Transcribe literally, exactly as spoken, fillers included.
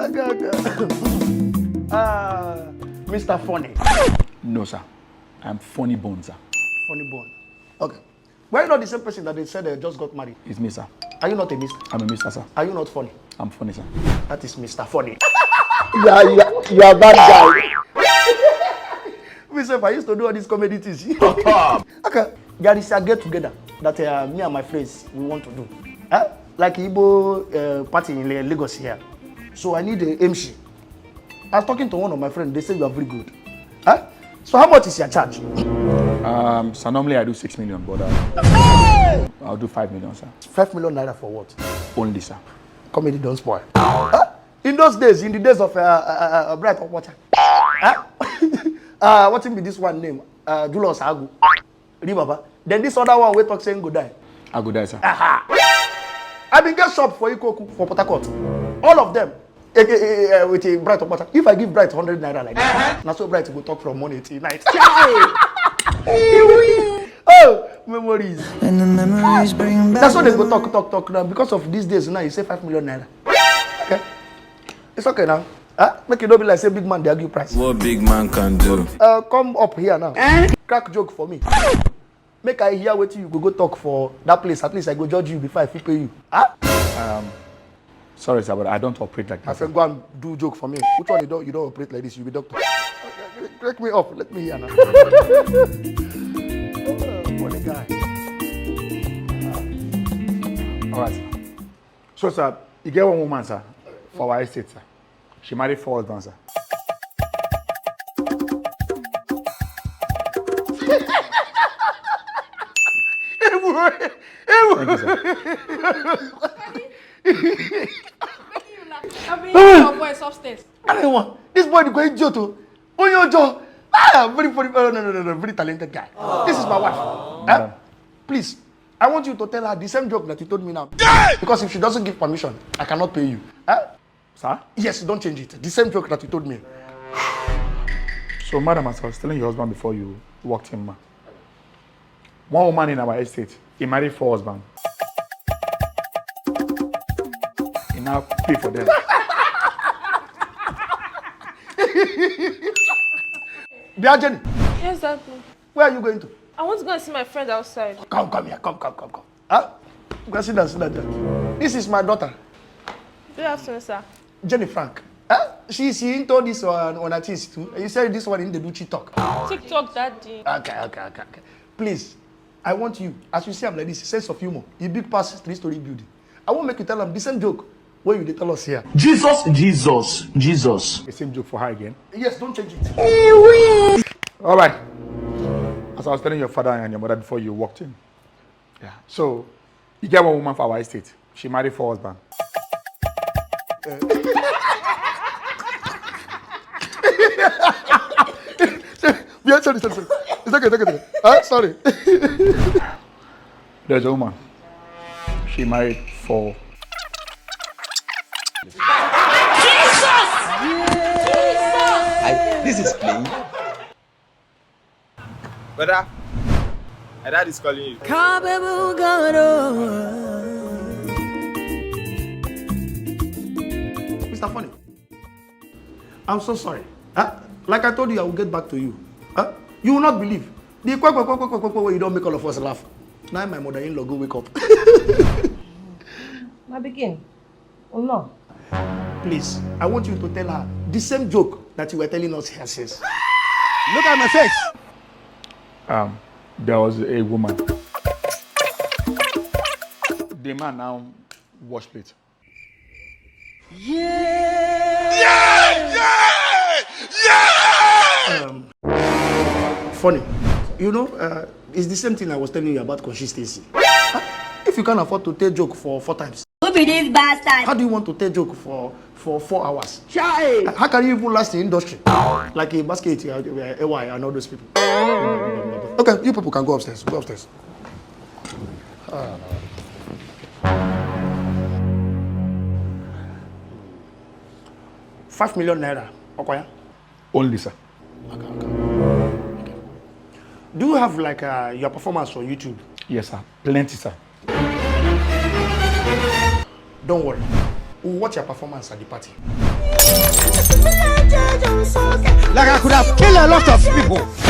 Okay, okay. uh, Mister Funny. No, sir. I'm Funny Bone, sir. Funny Bone. Okay. Why not the same person that they said uh, just got married? It's me, sir. Are you not a mister? I'm a mister, sir. Are you not funny? I'm funny, sir. That is Mister Funny. You are, you are, you are bad guy. Myself, I used to do all these comedy things. Okay, there is a get together that uh, me and my friends we want to do. Huh? Like Igbo uh, party in La- Lagos here. So I need a M C. I was talking to one of my friends. They say you are very good. Huh? So how much is your charge? Um, so normally I do six million, but uh, I'll do five million, sir. Five million naira for what? Only, sir. Comedy don't spoil. Huh? In those days, in the days of uh, uh, uh, Bright Water, huh? uh, what be this one name? Uh, Julius Agu. Read, Baba. Then this other one wey talk say him go die. I go die, sir. Aha. I been get shop for Ikoku for Port Harcourt. All of them. Eh, eh, eh, eh, with a Bright Water. If I give Bright hundred naira like that, na so Bright go talk from morning till night. Oh, memories. And the memories bring back. That's what they go talk, talk, talk now. Because of these days now, you say five million naira. Okay. It's okay now. Huh? Make it don't be like say big man they argue price. What big man can do. Uh, come up here now. Crack joke for me. Make I hear wetin you go go talk for that place. At least I go judge you before I fit pay you. Huh? Um, sorry, sir, but I don't operate like that. My friend, go and do joke for me. Which one you don't you don't operate like this? You be doctor. Wake me up. Let me hear now. Funny guy. All right, sir. So, sir, you get one woman, sir, for our estate, sir. She married four husbands, sir. Thank you, sir. I mean, your voice upstairs. I don't want this boy to go idiot. Oh, your jaw. Ah, very, very, oh, no, no, no, no, very talented guy. This is my wife. Eh? Please, I want you to tell her the same joke that you told me now. Because if she doesn't give permission, I cannot pay you. Eh? Sir? Yes, don't change it. The same joke that you told me. So, madam, as I was telling your husband before you walked in, ma, one woman in our estate, he married four husbands. He now pay for them. Dear Jenny, yes, Daddy. Where are you going to? I want to go and see my friend outside. Come, come here, come, come, come, come. Huh? Go sit down, sit down there. This is my daughter. Good afternoon, sir. Jenny Frank. Huh? She she into this one on her things too. You said this one in the do TikTok. TikTok, Daddy. Okay, okay, okay, okay. Please, I want you, as you see, I'm like this, sense of humor. You big pass three-story building. I won't make you tell them the same joke when you dey tell us here. Jesus, Jesus, Jesus. The same joke for her again. Yes, don't change it. All right. As I was telling your father and your mother before you walked in. Yeah. So, you get one woman for our estate. She married four husbands. Yeah, sorry, sorry, sorry. It's okay, it's okay, it's okay. Huh? Sorry. There's a woman. She married four. I, this is playing. Brother, my dad is calling you. Capable God, oh. Mister Funny, I'm so sorry. Huh? Like I told you, I will get back to you. Huh? You will not believe. The quick, quick, quick, quick, quick, quick, you don't make all of us laugh. Now my mother-in-law go wake up. My begin. Oh no. Please, I want you to tell her the same joke that you were telling us here since. Look at my face. Um, there was a woman. The man now wash plate. Yeah! Yeah! Yeah! Yeah! Um, Funny. You know, uh, it's the same thing I was telling you about consistency. If you can't afford to take joke for four times, who be this bastard? How do you want to take joke for for four hours? Chai! How can you even last in industry like a basket, uh, uh, A Y and all those people? Okay, you people can go upstairs. Go upstairs. Ah. Five million naira. Okoya. Only, sir. Okay, okay. Okay. Do you have like uh, your performance on YouTube? Yes, sir. Plenty, sir. Don't worry. We will watch your performance at the party. Like I could have killed a lot of people.